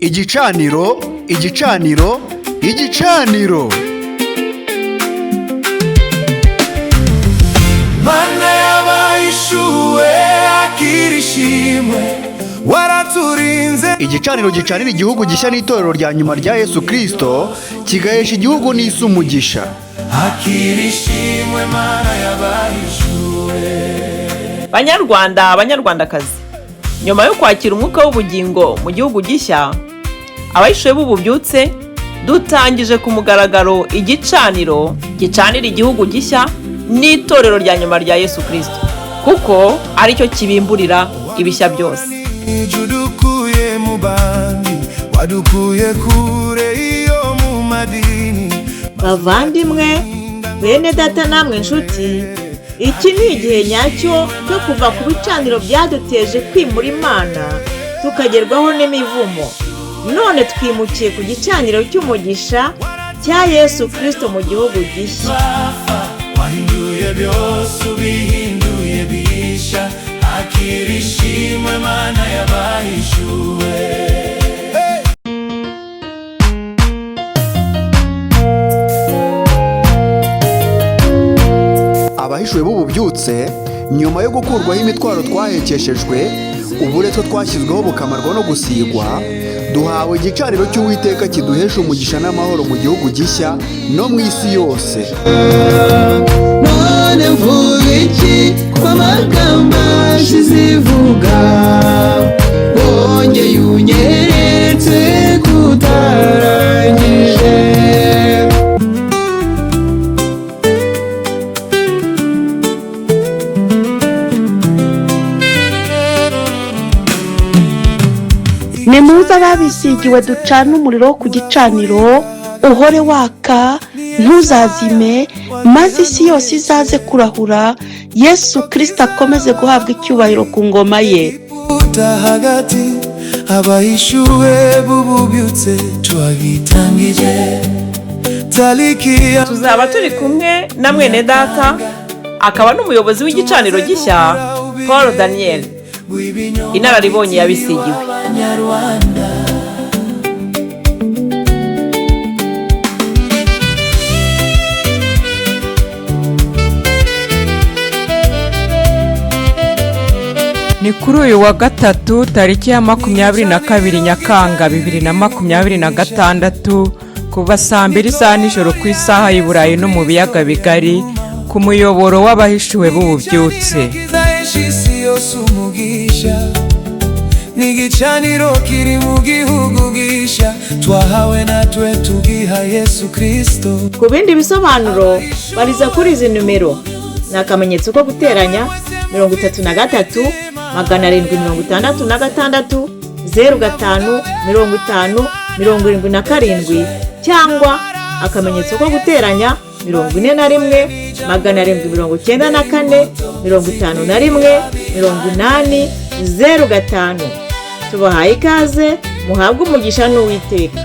Igicaniro, igicaniro, igicaniro. Mana y'abahishuwe, akira ishimwe, waraturinze. Igicaniro gicanira igihugu gishya n'itorero rya nyuma rya Yesu Kristo, kigahesha igihugu n'isi umugisha. Akira ishimwe, Mana y'abahishuwe. Banyarwanda, Banyarwandakazi, nyuma yo kwakira umwuka w'ubugingo mu gihugu gishya, abahishuwe b'ububyutse dutangije ku mugaragaro igicaniro gicanira igihugu gishya n'itorero rya nyuma rya Yesu Kirisito, kuko aricyo kibimburira ibishya byose. Udukuye mu bandi, wadukuye kure iyo mu madini. Bavandimwe, bene data, namwe inshuti, iki ni igihe nyacyo cyo kuva ku bicaniro byaduteje kwimura Imana, tukagerwaho n'imivumo. None twimukiye ku gicaniro cy'umugisha cya Yesu Kirisito mu gihugu gishya. Wahinduye byose, ubihinduye bisha. Akira ishimwe, Mana y'abahishuwe. Abahishuwe b'ububyutse, nyuma yo gukurwaho imitwaro twahekeshejwe, uburetwa twashyizweho bukamarwa no gusigwa, duhawe igicaniro cy'Uwiteka kiduhesha umugisha n'amahoro mu gihugu gishya no mu isi yose. None mvuga iki ko amagambo ashize ivuga, wongeye unyeretse kutarangije. Nimuze ababisigiwe, ducane umuriro wo ku gicaniro, uhore waka ntuzazime, maze isi yose izaze kurahura. Yesu Kirisito akomeze guhabwa icyubahiro ku ngoma ye. Uta hagati, abahishuwe b'ububyutse twagitangije tariki ya Tuzaba turi kumwe na mwene data akaba n'umuyobozi w'igicaniro gishya, Paul Daniel, inararibonye yabisigiwe. Abanyarwanda. Ni kuri uyu wa gatatu, tariki ya 22 Nyakanga 2026, kuva saa 2 za nijoro ku isaha y'i Burayi no mu biyaga bigari, ku muyoboro w'abahishuwe b'ububyutse. Kizahesha isi yose umugisha, ni igicaniro kiri mu gihugu gisha twahawe, natwe tugiha Yesu Kristo. Ku bindi bisobanuro, bariza kuri izi nimero: ni akamenyetso ko guteranya, 33 766 05 50 77, cyangwa akamenyetso ko guteranya, 41 794 51 80 05. Tubahaye ikaze, muhabwe umugisha n'Uwiteka.